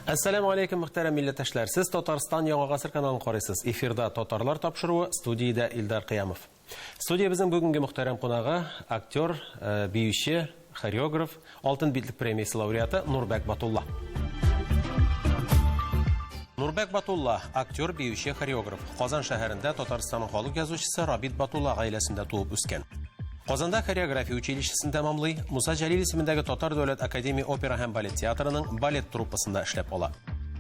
Әссәламү алейкум, мөхтәрәм милләттәшләр. Сез Татарстан Яңа гасыр каналын карыйсыз. Эфирда Татарлар тапшыруы, студиядә Илдар Кыямов. Студиябезнең бүгенге мөхтәрәм кунагы актер, э, биюче, хореограф, Алтын битлек премиясе лауреаты Нурбәк Батулла. Нурбәк Батулла, актер, биюче, хореограф. Казан шәһәрендә Татарстанның халык язучысы Рабит Батулла гаиләсендә туып үскән. Казанда хореография училищесын тәмамлый, Муса Җәлил исемендәге Татар дәүләт академия опера һәм балет театрының балет труппасында эшләп ала.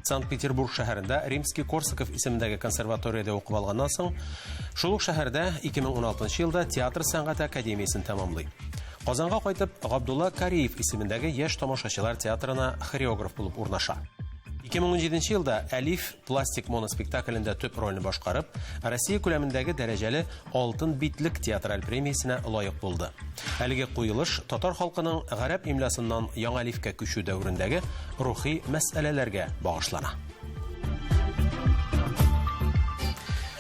Санкт-Петербург шәһәрендә Римский-Корсаков исемендәге консерваториядә укып алганнан соң, шул ук шәһәрдә 2016 елда театр сәнгате академиясен тәмамлый. Казанга кайтып, Габдулла Кариев исемендәге яшь тамашачылар театрына хореограф булып урнаша. 2017 елда Әлиф пластик моноспектаклендә төп рольне башкарып, Россия күләмендәге дәрәҗәле Алтын битлек театраль премиясенә лаек булды. Әлеге куелыш татар халкының гарәп имлясыннан яңа әлифкә күчү дәверендәге рухи мәсьәләләргә багышлана.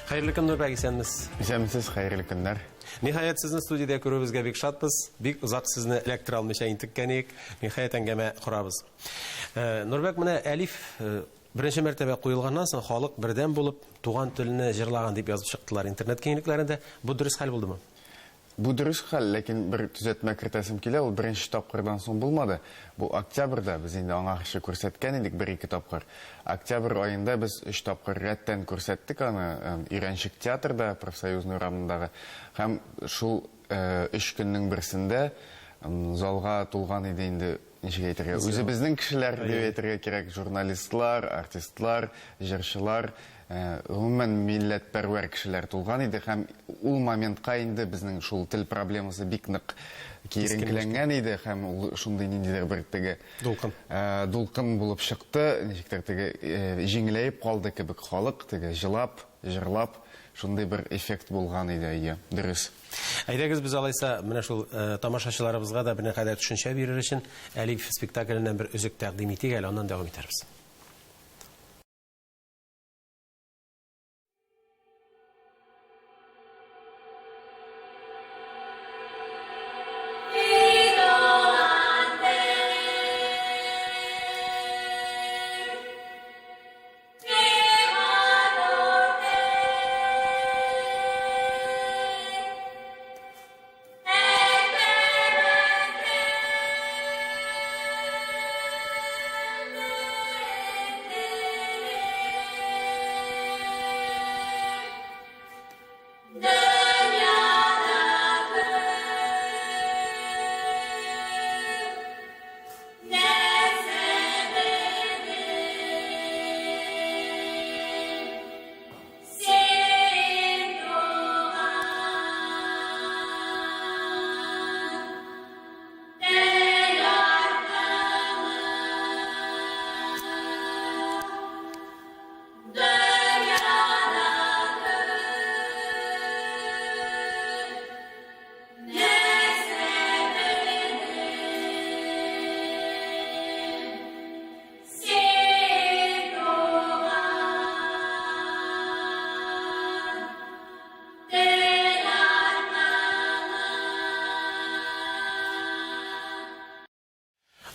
Хәерле көн, Нурбәк, исәнмесез. Исәнмесез, хәерле көннәр. Ниһаять, сезне студиядә күрүебезгә бик шатбыз. Бик озак сезне эләктерә алмыйча интеккән идек. Ниһаять, әңгәмә корабыз. Э, Нурбәк, менә Әлиф э, беренче мәртәбә куелганнан соң халык бердәм булып туган телне җырлаган дип язып чыктылар интернет киңлекләрендә. Бу дөрес хәл булдымы? Бу дөрес хәл, ләкин бер төзәтмә кертәсем килә, ул беренче тапкырдан соң булмады. Бу октябрьдә, без инде аңарчы күрсәткән идек бер-ике тапкыр. Октябрь аенда без өч тапкыр рәттән күрсәттек аны, Өйрәнчек театрда, Профсоюзный урамындагы. Һәм шул өч көннең берсендә залга тулган иде инде, ничек әйтергә, үзебезнең кешеләр дип әйтергә кирәк, журналистлар, артистлар, җырчылар, гомумән, милләтпәрвәр кешеләр тулган иде һәм ул моментка инде безнең шул тел проблемасы бик нык киеренкеләнгән иде һәм ул шундый ниндидер бер теге дулкын дулкын булып чыкты, ничектер теге җиңеләеп калды кебек халык, теге җылап, җырлап, шундый бер эффект булган иде, әйе, дөрес. Әйдәгез без алайса менә шул тамашачыларыбызга да берникадәр төшенчә бирер өчен Әлиф спектакленнән бер өзек тәкъдим итик әле, аннан дәвам итәрбез.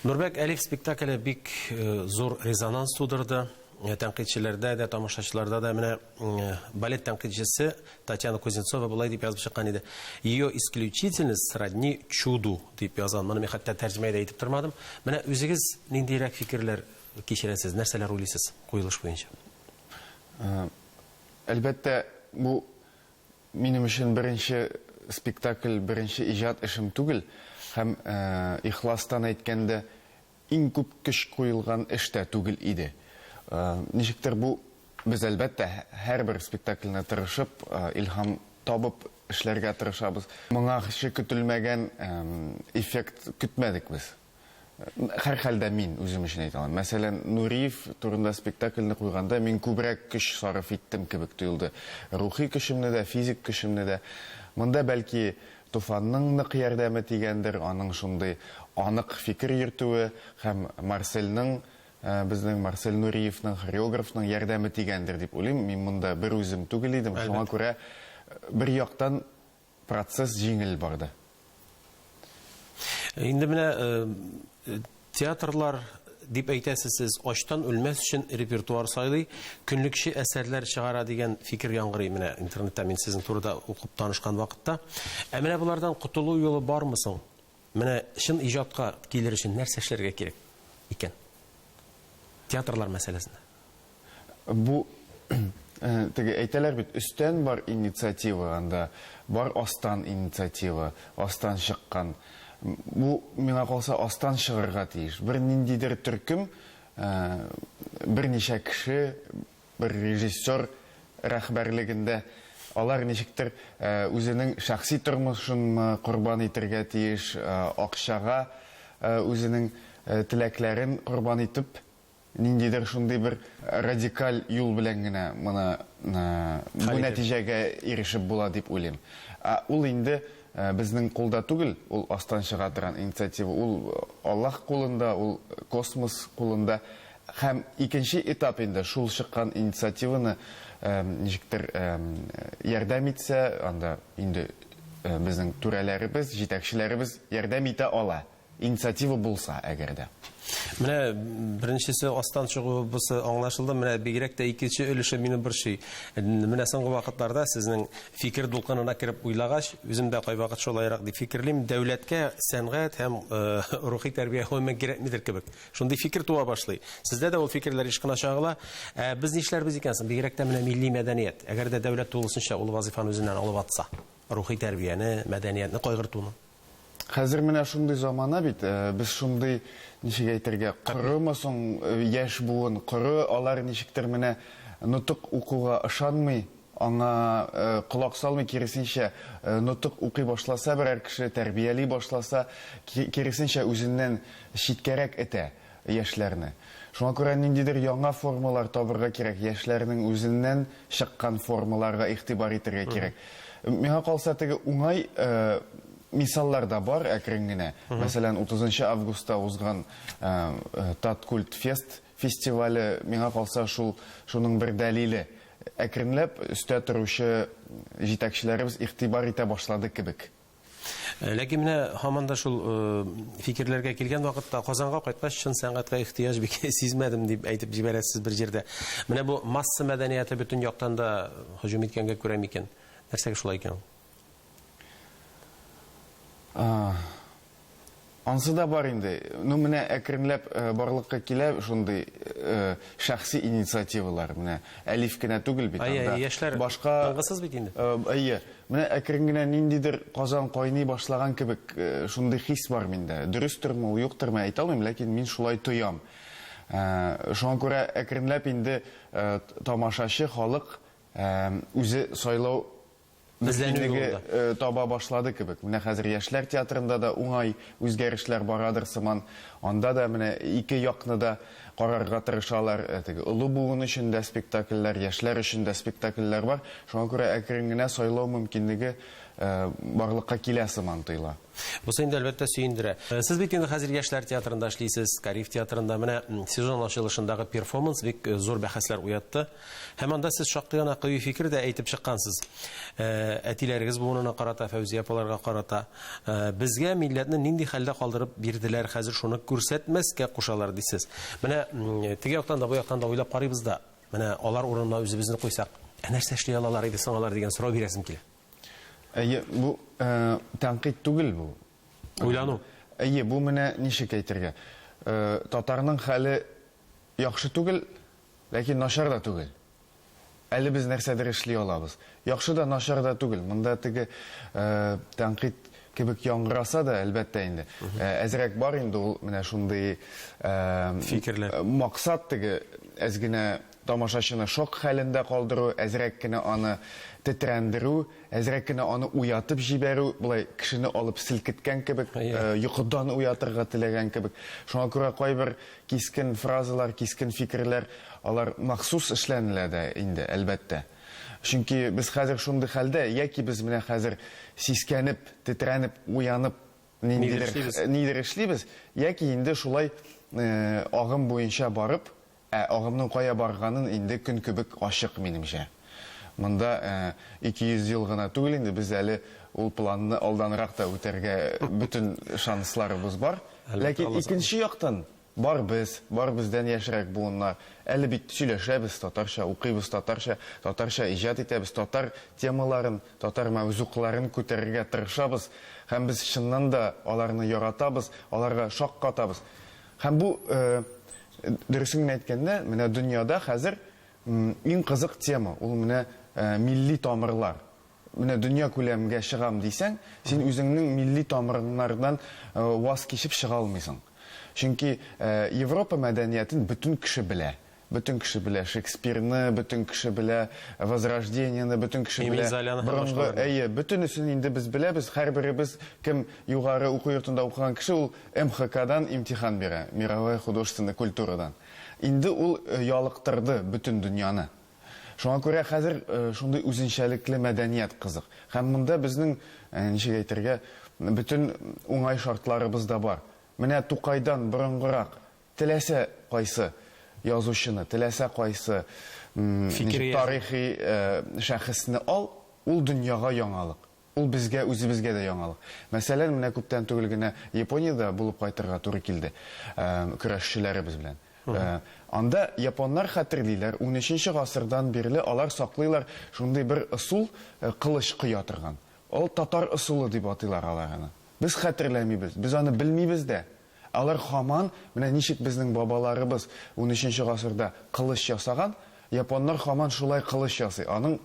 Нурбәк Әлиф спектакле бик э, зур резонанс тудырды. Э, тәнкыйтьчеләрдә дә, тамашачыларда да менә э, балет тәнкыйтьчесе Татьяна Кузнецова болай дип язып чыккан иде. Ее исключительность сродни чуду дип язган. Моны мин хәтта тәрҗемә дә итеп тормадым. Менә үзегез ниндирәк фикерләр кичерәсез, нәрсәләр уйлыйсыз куелыш буенча? Әлбәттә, бу минем өчен беренче спектакль, беренче иҗат эшем түгел һәм, ихластан әйткәндә, иң күп көч куелган эш тә түгел иде. Ничектер бу, без, әлбәттә, һәрбер спектакльне тырышып, илһам табып эшләргә тырышабыз. Моңарчы көтелмәгән эффект көтмәдек без. Һәрхәлдә мин үзем өчен әйтә алам. Мәсәлән, Нуриев турында спектакльне куйганда мин күбрәк көч сарыф иттем кебек тоелды. Рухи көчемне дә, физик көчемне дә. Монда бәлки Туфанның нык ярдәме тигәндер, аның шундый анык фикер йөртүе һәм Марсельның, безнең Марсель Нуриевның, хореографның ярдәме тигәндер дип уйлыйм. Мин монда берүзем түгел идем, шуңа күрә бер яктан Процесс җиңел барды. Инде менә театрлар дип әйтәсез сез, ачтан үлмәс өчен репертуар сайлый, көнлекче әсәрләр чыгара дигән фикер яңгырый менә интернетта мин сезнең турыда укып танышкан вакытта. Ә менә болардан котылу юлы бармы соң? Менә чын иҗатка килер өчен нәрсә эшләргә кирәк икән? Театрлар мәсьәләсендә. Бу теге әйтәләр бит, өстән бар инициатива анда, бар астан инициатива, астан чыккан. Бу, миңа калса, астан чыгарга тиеш. Бер ниндидер төркем, берничә кеше, бер режиссер рәһбәрлегендә алар ничектер үзенең шәхси тормышынмы корбан итергә тиеш, акчага үзенең теләкләрен корбан итеп, Ниндидер шундый бер радикаль юл белән генә моны бу нәтиҗәгә ирешеп була дип уйлыйм. Ә ул инде безнең кулда түгел, ул астан чыга торган инициатива, ул Аллаһ кулында, ул космос кулында. Һәм икенче этап инде шул чыккан инициативаны ничектер ярдәм итсә, анда инде безнең түрәләребез, җитәкчеләребез ярдәм итә ала. Инициатива булса, әгәр дә. Менә беренчесе астан чыгу бусы аңлашылды. Менә бигрәк тә икенче өлеше мине борчый. Менә соңгы вакытларда сезнең фикер дулкынына кереп уйлагач, үзем дә кайвакыт шулайрак дип фикерлим, дәүләткә сәнгать һәм рухи тәрбия гомумән кирәкмидер кебек. Шундый фикер туа башлый. Сездә дә ул фикерләр еш кына чагыла. Ә без нишләрбез икән соң? Бигрәк тә менә милли мәдәният. Әгәр дә дәүләт тулысынча ул вазыйфаны үзеннән алып атса, рухи тәрбияне, мәдәниятне кайгыртуны. Хәзер менә шундый замана бит, без шундый, ничек әйтергә, корымы соң яшь буын, коры, алар ничектер менә нотык укуга ышанмый, аңа колак салмый, киресенчә, нотык укый башласа берәр кеше, тәрбияли башласа, киресенчә, үзеннән читкәрәк этә яшьләрне. Шуңа күрә ниндидер яңа формалар табырга кирәк, яшьләрнең үзеннән чыккан формаларга игътибар итәргә кирәк. Миңа калса, теге уңай мисаллар да бар әкрен генә. Мәсәлән, 30 августта узган Таткульт фест фестивале, миңа калса, шул шуның бер дәлиле. Әкренләп өстә торучы җитәкчеләребез игътибар итә башлады кебек. Ләкин менә һаман да шул фикерләргә килгән вакытта Казанга кайткач чын сәнгатькә ихтыяҗ бик сизмәдем дип әйтеп җибәрәсез бер җирдә. Менә бу масса мәдәнияте бөтен яктан да һөҗүм иткәнгә күрә микән? Нәрсәгә шулай икән ул? Ансы да бар инде. Ну, менә әкренләп барлыкка килә шундый шәхси инициативалар. Менә Әлиф кенә түгел бит анда. Әйе, яшьләр башка тынгысыз бит инде. Әйе. Менә әкрен генә ниндидер Казан кайный башлаган кебек шундый хис бар миндә. Дөрестерме ул, юктырмы әйтә алмыйм, ләкин мин шулай тоям. Шуңа күрә әкренләп инде тамашачы, халык үзе сайлау мөмкинлеге таба башлады кебек. Менә хәзер Яшьләр театрында да уңай үзгәрешләр барадыр сыман. Анда да менә ике якны да карарга тырышалар. Теге олы буын өчен дә спектакльләр, яшьләр өчен дә спектакльләр бар. Шуңа күрә әкрен генә сайлау мөмкинлеге барлыкка килә сыман тоела. Бусы инде, әлбәттә, сөендерә. Сез бит инде хәзер Яшьләр театрында эшлисез, Кариф театрында. Менә сезон ачылышындагы перформанс бик зур бәхәсләр уятты. Һәм анда сез шактый гына кыю фикер дә әйтеп чыккансыз. Әтиләрегез буынына карата, Фәүзия апаларга карата. Безгә милләтне нинди хәлдә калдырып бирделәр, хәзер шуны күрсәтмәскә кушалар, дисез. Менә теге яктан да, бу яктан да уйлап карыйбыз да, менә алар урынына үзебезне куйсак, ә нәрсә эшли алалар иде соң алар дигән сорау бирәсем килә. Әйе, бу тәнкыйть түгел бу. Уйлану. Әйе, бу менә ничек әйтергә. Татарның хәле яхшы түгел, Ләкин начар да түгел. Әле без нәрсәдер эшли алабыз. Яхшы да, начар да түгел. Монда теге тәнкыйть кебек яңгыраса да, әлбәттә инде. Әзрәк бар инде ул менә шундый фикерләр. Максат теге әз генә тамашачыны шок хәлендә калдыру, әзрәк кенә аны тетрәндерү, әзрәк кенә аны уятып җибәрү, болай кешене алып селкеткән кебек, йокыдан уятырга теләгән кебек. Шуңа күрә кайбер Кискен фразалар, кискен фикерләр, алар махсус эшләнелә дә инде, әлбәттә. Чөнки без хәзер шундый хәлдә, яки без менә хәзер сискәнеп, тетрәнеп, уянып, ниндидер нидер эшлибез, яки инде шулай агым буенча барып, ә агымның кая барганын инде көн кебек ачык, минемчә. Монда 200 ел гына түгел инде, без әле ул планны алданрак та үтәргә бөтен шансларыбыз бар. Ләкин икенче яктан, Бар без, бар бездән яшьрәк буыннар. Әле бит сөйләшәбез татарча, укыйбыз татарча, татарча иҗат итәбез, татар темаларын, татар мәүзукларын күтәрергә тырышабыз һәм без чыннан да аларны яратабыз, аларга шаккатабыз. Һәм бу, дөресен генә әйткәндә, менә дөньяда хәзер иң кызык тема, ул менә милли тамырлар. Менә дөнья күләмгә чыгам дисәң, син үзеңнең милли тамырыңнардан ваз кичеп чыга алмыйсың. Чөнки Европа мәдәниятен бөтен кеше белә. Бөтен кеше белә Шекспирны, бөтен кеше белә Возрождениене, бөтен кеше Эмиль белә Золяны һәм борынгы, башкаларны. әйе, бөтенесен инде без беләбез, һәрберебез, кем югары уку йортында укыган кеше, ул МХКдан имтихан бирә, мировая художественная культурадан. Инде ул ялыктырды бөтен дөньяны. Шуңа күрә хәзер шундый үзенчәлекле мәдәният кызык. Һәм монда безнең, ничек әйтергә, бөтен уңай шартларыбыз да бар. Менә Тукайдан борынгырак теләсә кайсы язучыны, теләсә кайсы Фикер тарихи шәхесне ал, ул дөньяга яңалык. Ул безгә үзебезгә дә яңалык. Мәсәлән, менә күптән түгел генә Япониядә булып кайтырга туры килде көрәшчеләребез белән. Анда японнар хәтерлиләр, унөченче гасырдан бирле алар саклыйлар шундый бер ысул, кылыч коя торган. Ул татар ысулы дип атыйлар алар аны. Без хәтерләмибез, без аны белмибез дә. Алар һаман, менә ничек безнең бабаларыбыз унөченче гасырда кылыч ясаган, японнар һаман шулай кылыч ясый. Аның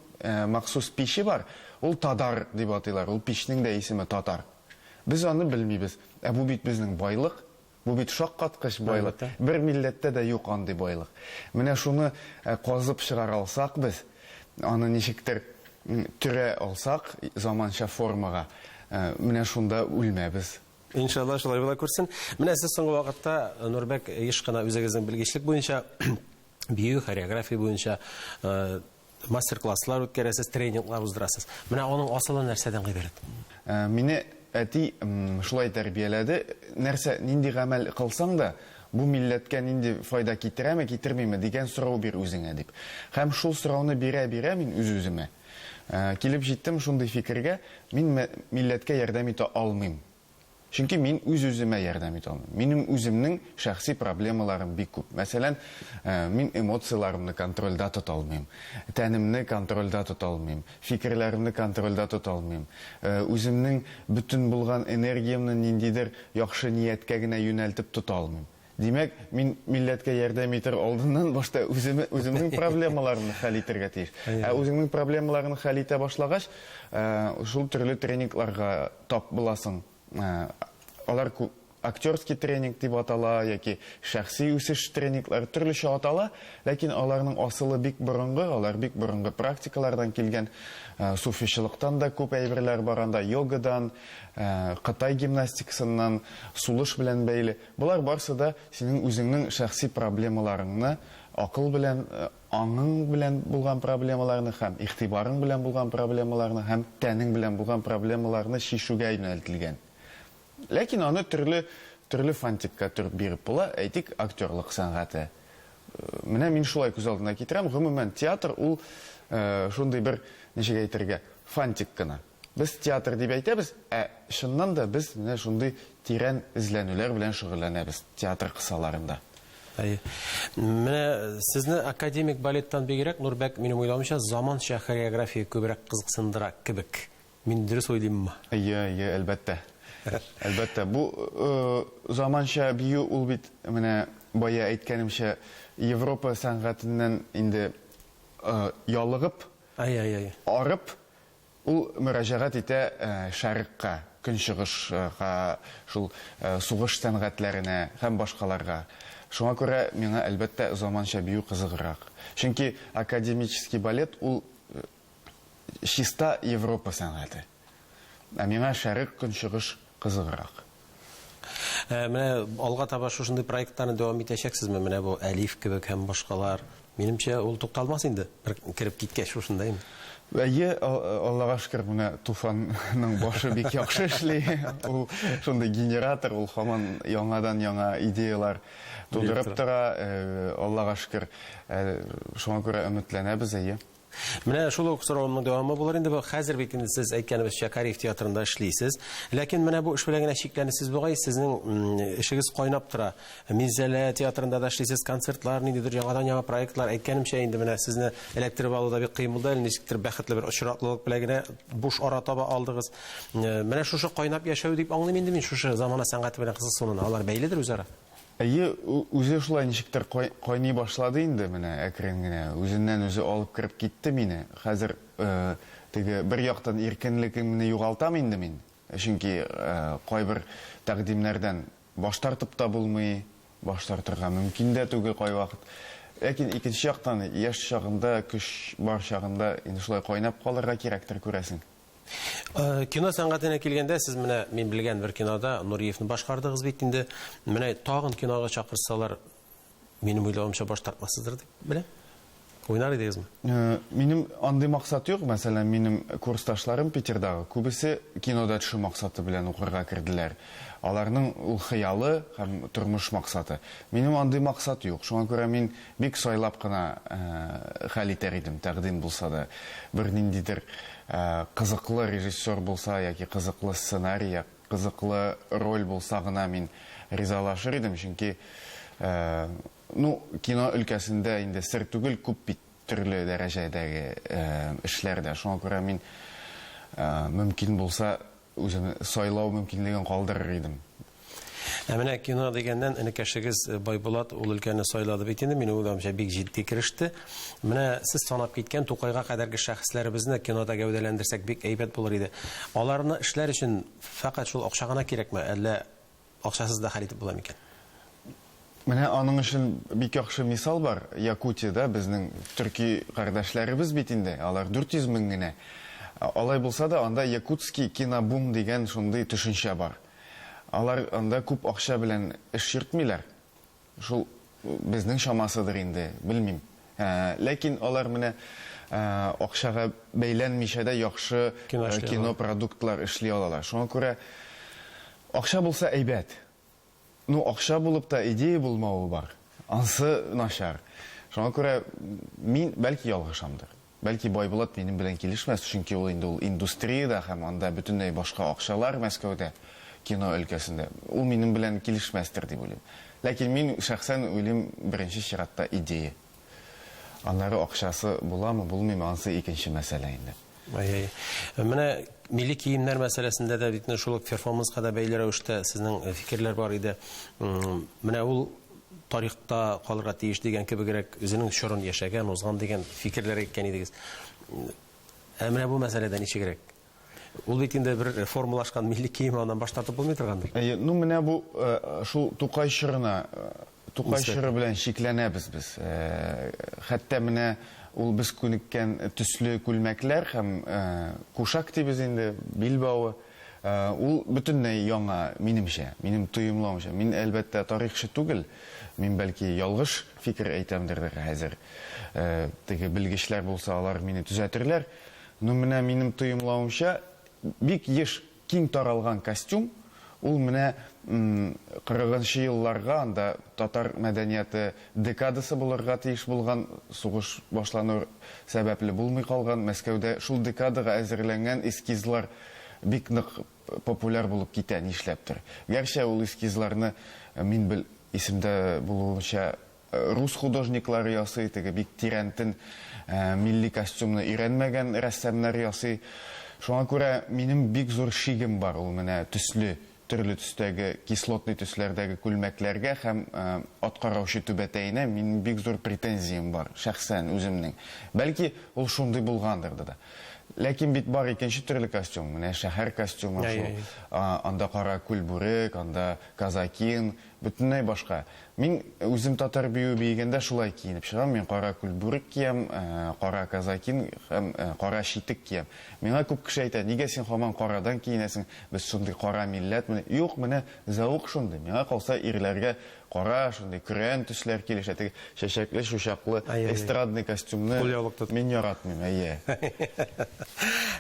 махсус пиче бар, ул тадар дип атыйлар, ул пичнең дә исеме татар. Без аны белмибез. Ә бу бит безнең байлык, бу бит шаккаткыч байлык. Бер милләттә дә юк андый байлык. Менә шуны казып чыгара алсак без, аны ничектер төрә алсак заманча формага, менә шунда үлмәбез. Иншалла, шулай була күрсен. Менә сез соңгы вакытта, Нурбәк, еш кына үзегезнең белгечлек буенча, бию, хореография буенча мастер-класслар үткәрәсез, тренинглар уздырасыз. Менә аның асылы нәрсәдән гыйбарәт? Мине әти шулай тәрбияләде. Нәрсә, нинди гамәл кылсаң да, бу милләткә нинди файда китерәме, китермиме дигән сорау бир үзеңә дип. Һәм шул сорауны бирә-бирә мин үз-үземә килеп җиттем шундый фикергә, мин милләткә ярдәм итә алмыйм. Чөнки мин үз-үземә ярдәм итә алмыйм. Минем үземнең шәхси проблемаларым бик күп. Мәсәлән, мин эмоцияләремне контрольдә тота алмыйм, тәнемне контрольдә тота алмыйм, фикерләремне контрольдә тота алмыйм. Үземнең бөтен булган энергиямне ниндидер яхшы нияткә генә юнәлтеп тота алмыйм. Димәк, мин милләткә ярдәм итер алдыннан башта үземе, үземнең проблемаларымны хәл итәргә тиеш. Ә үзеңнең проблемаларыңны хәл итә башлагач, шул төрле тренингларга тап буласың. Алар актерский тренинг дип атала яки шәхси үсеш тренинглары төрлечә атала, ләкин аларның асылы бик борынгы, алар бик борынгы практикалардан килгән. Суфичылыктан да күп әйберләр бар анда, йогадан, Кытай гимнастикасыннан, сулыш белән бәйле. Болар барсы да синең үзеңнең шәхси проблемаларыңны, акыл белән, аңың белән булган проблемаларны һәм игътибарың белән булган проблемаларны һәм тәнең белән булган проблемаларны чишүгә юнәлтелгән. Ләкин аны төрле төрле фантикка төреп биреп була, әйтик, актерлык сәнгате. Менә мин шулай күз алдына китерәм, гомумән, театр ул шундый бер, ничек әйтергә, фантик кына. Без театр дип әйтәбез, ә чыннан да без менә шундый тирән эзләнүләр белән шөгыльләнәбез театр кысаларында. Әйе. Менә сезне академик балеттан бигрәк, Нурбәк, минем уйлавымча, заманча хореография күбрәк кызыксындыра кебек. Мин дөрес уйлыйммы? Әйе, әйе, әлбәттә. Әлбәттә. Бу заманча бию ул бит менә бая әйткәнемчә Европа сәнгатеннән инде ялыгып, Әйе, әйе, әйе. арып, Ул мөрәҗәгать итә Шәрыкка, Көнчыгышка, шул сугыш сәнгатьләренә һәм башкаларга. Шуңа күрә миңа, әлбәттә, заманча бию кызыграк. Чөнки академический балет ул чиста Европа сәнгате. Ә миңа Шәрык, Көнчыгыш кызыграк. Ә, менә алга таба шушындый проектларны дәвам итәчәксезме? Менә бу Әлиф кебек һәм башкалар. Минемчә, ул тукталмас инде, бер кереп киткәч шушында инде. Әйе, Аллага шөкер, менә Туфанның башы бик яхшы эшли. Ул шундый генератор, ул һаман яңадан-яңа идеяләр тудырып тора. Аллага шөкер, шуңа күрә өметләнәбез, әйе. Менә шул ук соравымның дәвамы булыр инде бу. Хәзер бит инде сез әйткәнебезчә Кариев театрында эшлисез. Ләкин менә бу эш белән генә чикләнәсез бугай, сезнең эшегез кайнап тора. Минзәлә театрында да эшлисез, концертлар, ниндидер яңадан-яңа проектлар. Әйткәнемчә инде менә сезне эләктереп алу да бик кыен булды әле, ничектер бәхетле бер очраклылык белән генә буш ара таба алдыгыз. Менә шушы кайнап яшәү дип аңлыйм инде мин шушы замана сәнгате белән кызыксынуны. Алар бәйледер үзара? Әйе, үзе шулай ничектер кайный башлады инде менә әкрен генә. Үзеннән-үзе алып кереп китте мине. Хәзер теге бер яктан иркенлегемне югалтам инде мин. Чөнки кайбер тәкъдимнәрдән баш тартып та булмый, баш тартырга мөмкин дә түгел кайвакыт. Ләкин икенче яктан, яшь чагында, көч бар чагында инде шулай кайнап калырга кирәктер, күрәсең. Кино сәнгатенә килгәндә, сез менә мин белгән бер кинода Нуриевны башкардыгыз бит инде. Менә тагын кинога чакырсалар, минем уйлавымча баш тартмассыздыр дип беләм. Уйнар идегезме? Минем андый максат юк. Мәсәлән, минем курсташларым Питердагы күбесе кинода төшү максаты белән укырга керделәр. Аларның ул хыялы һәм тормыш максаты. Минем андый максат юк. Шуңа күрә мин бик сайлап кына хәл итәр идем, тәкъдим булса да. Бер ниндидер кызыклы режиссер булса яки кызыклы сценарий, я кызыклы роль булса гына мин ризалашыр идем, чөнки, ну, кино өлкәсендә инде сер түгел, күп бит төрле дәрәҗәдәге эшләр дә. Шуңа күрә мин, мөмкин булса, Үзем сайлау мөмкинлеген калдырыр идем. Ә менә кино дигәннән, энекәшегез Байбулат ул өлкәне сайлады бит инде, минем уйлавымча, бик җитди кереште. Менә сез санап киткән Тукайга кадәрге шәхесләребезне кинода гәүдәләндерсәк бик әйбәт булыр иде. Аларны эшләр өчен фәкать шул акча гына кирәкме, әллә Акчасыз да хәл итеп була микән? Менә аның өчен бик яхшы мисал бар. Якутиядә безнең төрки кардәшләребез бит инде, алар 400 мең генә. Алай булса да, анда якутский кинобум дигән шундый төшенчә бар. Алар анда күп акча белән эш йөртмиләр. Шул безнең чамасыдыр инде, белмим. Ләкин алар менә акчага бәйләнмичә дә яхшы кино продуктлар эшли алалар. Шуңа күрә акча булса әйбәт. Ну, акча булып та идея булмавы бар. Ансы начар. Шуңа күрә мин, бәлки, ялгышамдыр. Бәлки, Байбулат минем белән килешмәс, чөнки ул инде ул индустриядә һәм анда бөтенләй башка акчалар Мәскәүдә, кино өлкәсендә. Ул минем белән килешмәстер дип уйлыйм. Ләкин мин шәхсән уйлыйм, беренче чиратта идея. Аннары акчасы буламы, булмыймы, ансы икенче мәсьәлә инде. Әйе. Менә милли киемнәр мәсьәләсендә дә бит шул ук перформанска да бәйле рәвештә сезнең фикерләр бар иде. Менә ул тарихта калырга тиеш дигән кебегрәк үзенең чорын яшәгән, узган дигән фикерләр әйткән идегез. Ә менә бу мәсьәләдә ничегрәк? Ул бит инде бер формалашкан милли кием, аннан баш тартып булмый торгандыр. Әйе, ну менә бу шул Тукай чорына, Тукай чоры белән чикләнәбез без. Хәтта менә ул без күнеккән төсле күлмәкләр һәм кушак дибез инде, билбавы, Ул бөтенләй яңа, минемчә, минем тоемлавымча. Мин, әлбәттә, тарихчы түгел, мин, бәлки, ялгыш фикер әйтәмдердер хәзер. Теге белгечләр булса, алар мине төзәтерләр. Но менә минем тоемлавымча, бик еш киң таралган костюм, ул менә кырыгынчы елларга, анда татар мәдәнияте декадасы булырга тиеш булган, сугыш башлану сәбәпле булмый калган, Мәскәүдә шул декадага әзерләнгән эскизлар бик нык популяр булып китә, нишләптер. Гәрчә ул эскизларны, мин бел, исемдә булуынча, рус художниклары ясый, теге бик тирәнтен милли костюмны өйрәнмәгән рәссамнар ясый. Шуңа күрә минем бик зур шигем бар ул менә төсле Төрле төстәге, кислотный төсләрдәге күлмәкләргә һәм ат караучы түбәтәенә минем бик зур претензиям бар, шәхсән үземнең. Бәлки, ул шундый булгандыр да. Ләкин бит бар икенче төрле костюм, менә шәһәр костюмы шул, анда кара күл бүрек, анда казакин, бөтенләй башка. Мин үзем татар биюе биегәндә шулай киенеп чыгам, мин кара күл бүрек киям, кара казакин һәм кара читек киям. Миңа күп кеше әйтә, нигә син һаман карадан киенәсең, без шундый кара милләтмени? Юк, менә зәвык шундый. Миңа калса, ирләргә кара, шундый көрән төсләр килешә. Теге чәчәкле, чучаклы эстрадный костюмны мин яратмыйм, әйе.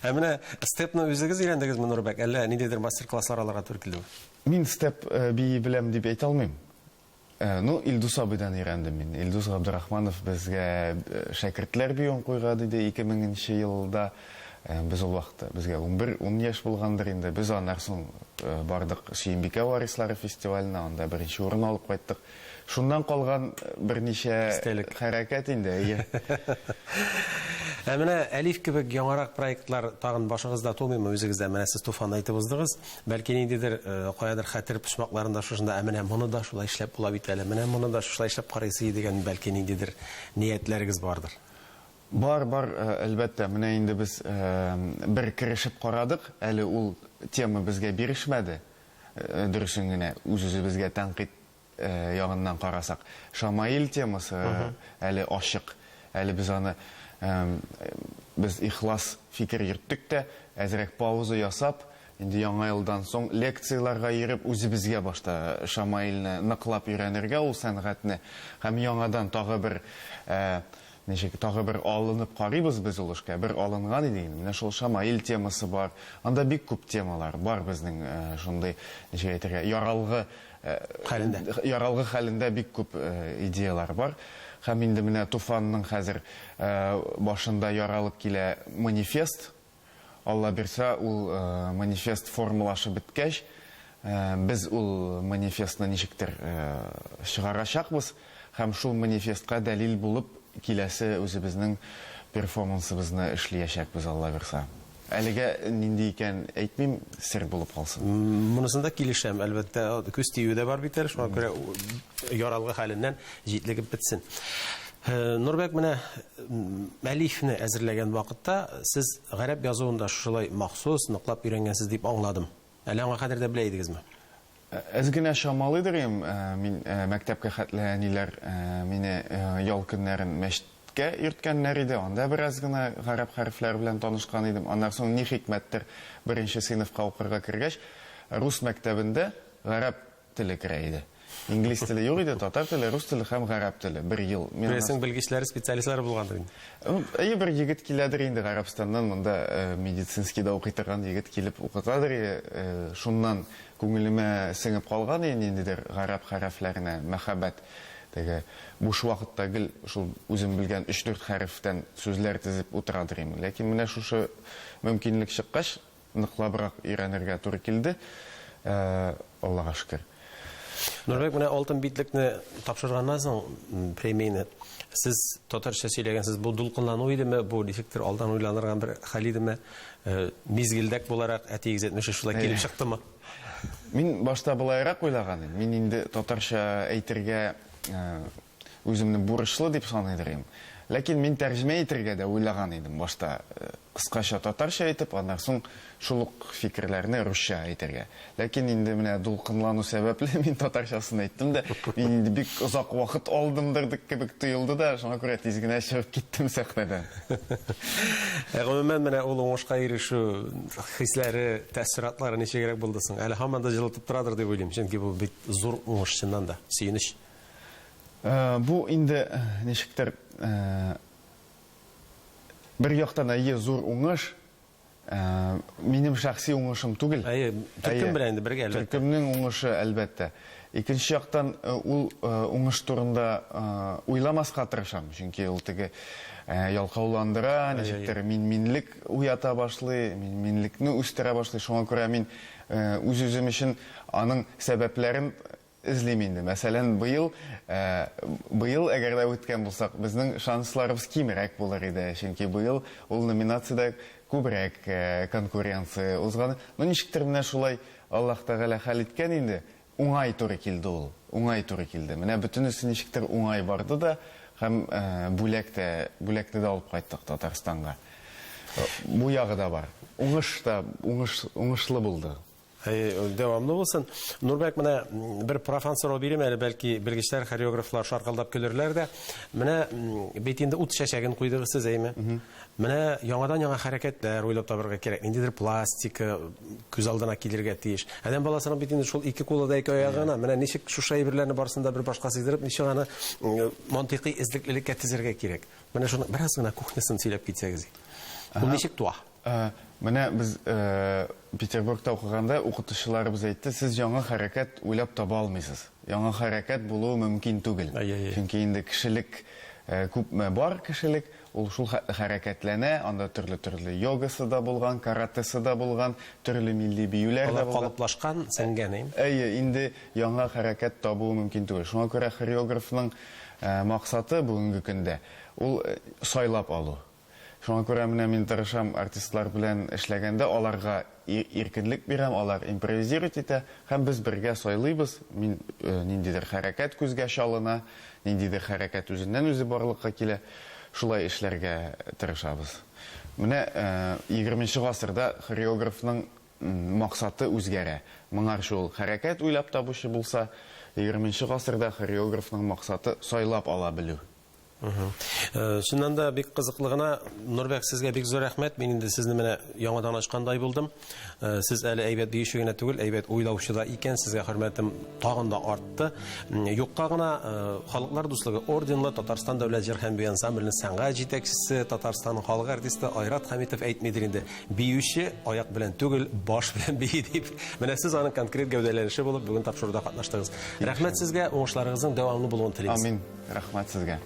Ә менә степны үзегез өйрәндегезме, Нурбәк, әллә ниндидер мастер-класслар алырга туры килдеме? Мин степ бии беләм дип әйтә алмыйм. Ну, Илдус абыйдан өйрәндем мин. Илдус Габдрахманов безгә Шәкертләр биюен куйган иде 2000 нче елда. Без ул вакытта, безгә унбер, ун яшь булгандыр инде. Без аннан соң бардык Сөембикә варислары фестиваленә, анда беренче урын алып кайттык. Шуннан калган берничә Истәлек. хәрәкәт инде, әйе. Ә менә Әлиф кебек яңарак проектлар тагын башыгызда тумыймы үзегездә? Менә сез Туфанны әйтеп уздыгыз. Бәлки ниндидер каядыр хәтер почмакларында шушында, ә менә моны да шулай эшләп була бит әле, менә моны да шушылай эшләп карыйсы иде дигән бәлки ниндидер ниятләрегез бардыр. Бар, бар, әлбәттә. Менә инде без бер керешеп карадык, әле ул тема безгә бирешмәде. Дөресен генә, үз-үзебезгә тәнкыйть ягыннан карасак, шамаил темасы әле ачык. Әле без аны без ихлас фикер йөрттек тә, әзрәк пауза ясап, инде Яңа елдан соң лекцияләргә йөреп, үзебезгә башта шамаилне ныклап өйрәнергә ул сәнгатьне һәм яңадан тагы бер ничек, тагы бер алынып карыйбыз без ул эшкә. Бер алынган идек инде. Менә шул шамаил темасы бар. Анда бик күп темалар бар безнең шундый, ничек әйтергә, яралгы Хәлендә. Яралгы хәлендә бик күп идеяләр бар. Һәм инде менә Туфанның хәзер башында яралып килә манифест. Алла бирса, ул манифест формалашып беткәч, без ул манифестны ничектер чыгарачакбыз һәм шул манифестка дәлил булып киләсе үзебезнең перформансыбызны эшлиячәкбез, Алла бирса. Әлегә нинди икәнен әйтмим, сер булып калсын. Монысында килешәм, әлбәттә. Күз тиюе дә бар бит әле, шуңа күрә яралгы хәленнән җитлегеп бетсен. Нурбәк, менә Әлифне әзерләгән вакытта сез гарәп язуын да шушылай махсус, ныклап өйрәнгәнсез дип аңладым. Әллә аңа кадәр дә белә идегезме? Әз генә чамалыйдыр идем. Мин мәктәпкә хәтле әниләр мине ял көннәрен мәчет Кә йөрткәннәр иде, анда бераз гына гарәп хәрефләре белән танышкан идем. Аннан соң, ни хикмәттер, беренче сыйныфка укырга кергәч, рус мәктәбендә гарәп теле керә иде. Инглиз теле юк иде, татар теле, рус теле һәм гарәп теле. Бер ел. Мин аннан Күрәсең, белгечләре, специалистлары булгандыр инде. Әйе, бер егет киләдер инде Гарәбстаннан, монда медицинскийда укый торган егет килеп укытадыр иде. Шуннан күңелемә сеңеп калган иде ниндидер гарәп хәрефләренә мәхәббәт. Теге буш вакытта гел шул үзем белгән өч-дүрт хәрефтән сүзләр тезеп утырадыр идем. Ләкин менә шушы мөмкинлек чыккач, ныклабрак өйрәнергә туры килде. Аллага шөкер. Нурбәк, менә Алтын битлекне тапшырганнан соң, премияне, сез татарча сөйләгәнсез, бу дулкынлану идеме, бу ничектер алдан уйланырган бер хәл идеме? Мизгелдәк буларак, әтиегез әйтмешли, шулай килеп чыктымы? Мин башта болайрак уйлаган идем. Мин инде татарча әйтергә үземне бурычлы дип саныйдыр идем. Ләкин мин тәрҗемә итергә дә уйлаган идем башта. Кыскача татарча әйтеп, аннан соң шул ук фикерләрне русча әйтергә. Ләкин инде менә дулкынлану сәбәпле мин татарчасын әйттем дә, мин инде бик озак вакыт алдымдыр кебек тоелды да, шуңа күрә тиз генә чыгып киттем сәхнәдән. Ә гомумән менә ул уңышка ирешү хисләре, тәэссоратлары ничегрәк булды соң? Әле һаман да җылытып торадыр дип уйлыйм, чөнки бу бит зур уңыш чыннан да, сөенеч. Бу инде ничектер бер яктан әйе зур уңыш, Минем шәхси уңышым түгел. Әйе, төркем белән инде бергә, әлбәттә. Төркемнең уңышы, әлбәттә. Икенче яктан, ул уңыш турында уйламаска тырышам, чөнки ул теге ялкауландыра, ничектер мин-минлек уята башлый, мин-минлекне үстерә башлый. Шуңа күрә мин үз-үзем өчен аның сәбәпләрен Эзлим инде. Мәсәлән, быел, быел әгәр дә үткән булсак, безнең шансларыбыз кимрәк булыр иде, чөнки быел ул номинациядә күбрәк конкуренция узган. Ну, ничектер менә шулай Аллаһ Тәгалә хәл иткән инде, уңай туры килде ул, уңай туры килде. Менә бөтенесе ничектер уңай барды да һәм бүләк тә, бүләкне дә алып кайттык Татарстанга. Бу ягы да бар. Уңыш та, уңыш, уңышлы булды. Әйе, дәвамлы булсын. Нурбәк, менә бер профан сорау бирим әле, бәлки белгечләр, хореографлар шаркылдап көлерләр дә. Менә бит инде ут чәчәген куйдыгыз сез, әйме? Менә яңадан-яңа хәрәкәтләр уйлап табарга кирәк. Ниндидер пластика күз алдына килергә тиеш. Адәм баласының бит инде шул ике кулы да ике аягы гына. Менә ничек шушы әйберләрне барысын да бер башка сыйдырып, ничек аны мантыйкый эзлеклелеккә тезергә кирәк. Менә шуның бераз гына кухнясын сөйләп китсәгез. Ул ничек туа? Менә без Петербургта укыганда укытучыларыбыз әйтте, сез яңа хәрәкәт уйлап таба алмыйсыз. Яңа хәрәкәт булуы мөмкин түгел. Чөнки инде кешелек күпме бар кешелек, ул шул хәтле хәрәкәтләнә, анда төрле-төрле йогасы да булган, каратэсы да булган, төрле милли биюләр дә булган. Алар калыплашкан, сеңгән, әйме? Әйе, инде яңа хәрәкәт табуы мөмкин түгел. Шуңа күрә хореографның максаты бүгенге көндә ул сайлап алу. Шуңа күрә менә мин тырышам артистлар белән эшләгәндә аларга иркенлек бирәм, алар импровизировать итә һәм без бергә сайлыйбыз. Мин ниндидер хәрәкәт күзгә чалына, ниндидер хәрәкәт үзеннән-үзе барлыкка килә. Шулай эшләргә тырышабыз. Менә егерменче гасырда хореографның максаты үзгәрә. Моңарчы ул хәрәкәт уйлап табучы булса, егерменче гасырда хореографның максаты сайлап ала белү. Чыннан да бик кызыклы гына. Нурбәк, сезгә бик зур рәхмәт. Мин инде сезне менә яңадан ачкандай булдым. Сез әле әйбәт биюче генә түгел, әйбәт уйлаучы да икән. Сезгә хөрмәтем тагын да артты. Юкка гына Халыклар дуслыгы орденлы Татарстан дәүләт җыр һәм бию ансамбленең сәнгать җитәкчесе, Татарстанның халык артисты Айрат Хәмитов әйтмидер инде. Биюче аяк белән түгел, баш белән бии дип. Менә сез аның конкрет гәүдәләнеше булып бүген тапшыруда катнаштыгыз. Рәхмәт сезгә, уңышларыгызның дәвамлы булуын телибез. Амин. Рәхмәт сезгә.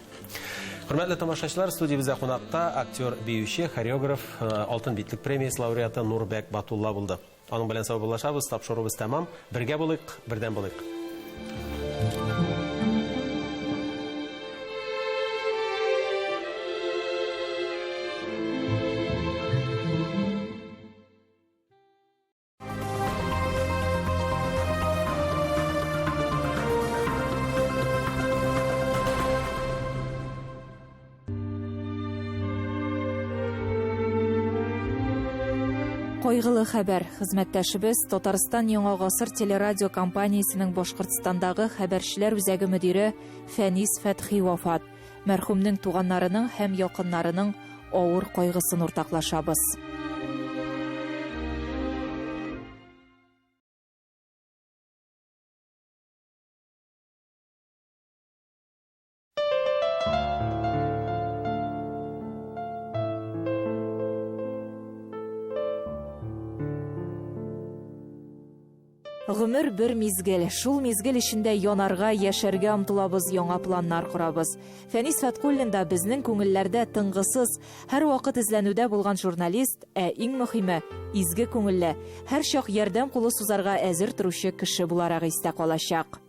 Хөрмәтле тамашачылар, студиябездә кунакта актер, биюче, хореограф, Алтын битлек премиясе лауреаты Нурбәк Батулла булды. Аның белән саубуллашабыз, тапшыруыбыз тәмам. Бергә булыйк, бердәм булыйк. Кайгылы хәбәр. Хезмәттәшебез Татарстан Яңа гасыр телерадио компаниясенең Башкортстандагы хәбәрчеләр үзәге мөдире Фәнис Фәтхи вафат. Мәрхүмнең туганнарының һәм якыннарының авыр кайгысын уртаклашабыз. Гомер бер мизгел. Шул мизгел эчендә янарга, яшәргә омтылабыз, яңа планнар корабыз. Фәнис Фәткуллин да безнең күңелләрдә тынгысыз, һәрвакыт эзләнүдә булган журналист, ә иң мөхиме, изге күңелле, һәрчак ярдәм кулы сузарга әзер торучы кеше буларак истә калачак.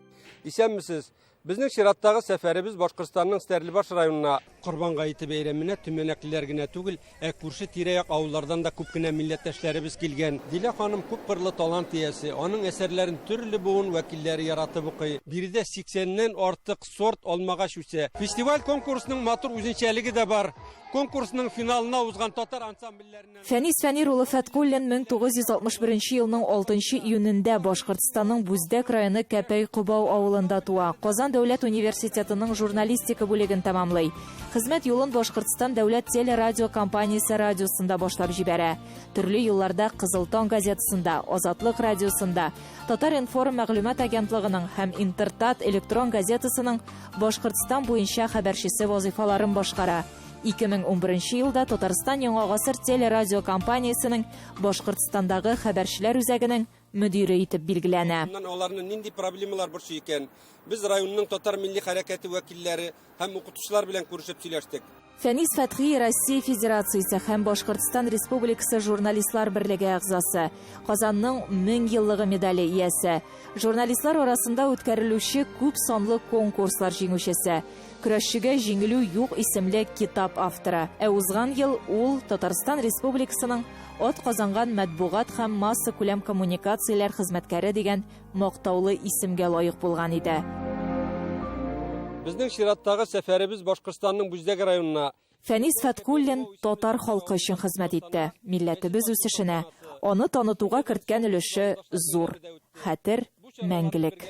Исәнмесез! Безнең чираттагы сәфәребез Башкортстанның Стәрлебаш районына. Корбан гаете бәйрәменә төмәнәклеләр генә түгел, ә күрше тирә-як авыллардан да күп кенә милләттәшләребез килгән. Дилә ханым күпкырлы талант иясе, аның әсәрләрен төрле буын вәкилләре яратып укый. Биредә сиксәннән артык сорт алмагач үсә. Фестиваль-конкурсның матур үзенчәлеге дә бар. Конкурсның финалына узган татар ансамбльләреннән. Фәнис Фәнир улы Фәткуллин 1961 елның 6 июнендә Башкортстанның Бүздәк районы Кәпәй-Кобау авылында туа. Казан дәүләт университетының журналистика бүлеген тәмамлый. Хезмәт юлын Башкортстан дәүләт телерадиокомпаниясе радиосында башлап җибәрә. Төрле елларда Кызыл таң газетасында, Азатлык радиосында, Татар-информ мәгълүмат агентлыгының һәм Интертат электрон газетасының Башкортстан буенча хәбәрчесе вазыйфаларын башкара. 2011 елда Татарстан Яңа гасыр телерадиокомпаниясенең Башкортстандагы хәбәрчеләр үзәгенең мөдире итеп билгеләнә. Моннан аларны нинди проблемалар борчый икән? Без районның татар милли хәрәкәте вәкилләре һәм укытучылар белән күрешеп сөйләштек. Фәнис Фәтхи Россия Федерациясе һәм Башкортстан Республикасы Журналистлар берлеге әгъзасы, Казанның 1000 еллыгы медале иясе, журналистлар арасында үткәрелүче күп санлы конкурслар җиңүчесе, Көрәшчегә җиңелү юк исемле китап авторы. Ә узган ел ул Татарстан Республикасының атказанган матбугат һәм массакүләм коммуникацияләр хезмәткәре дигән мактаулы исемгә лаек булган иде. Безнең чираттагы сәфәребез Башкортстанның Бүздәк районына. Фәнис Фәткуллин татар халкы өчен хезмәт итте, милләтебез үсешенә, аны танытуга керткән өлеше зур. Хәтер, мәңгелек.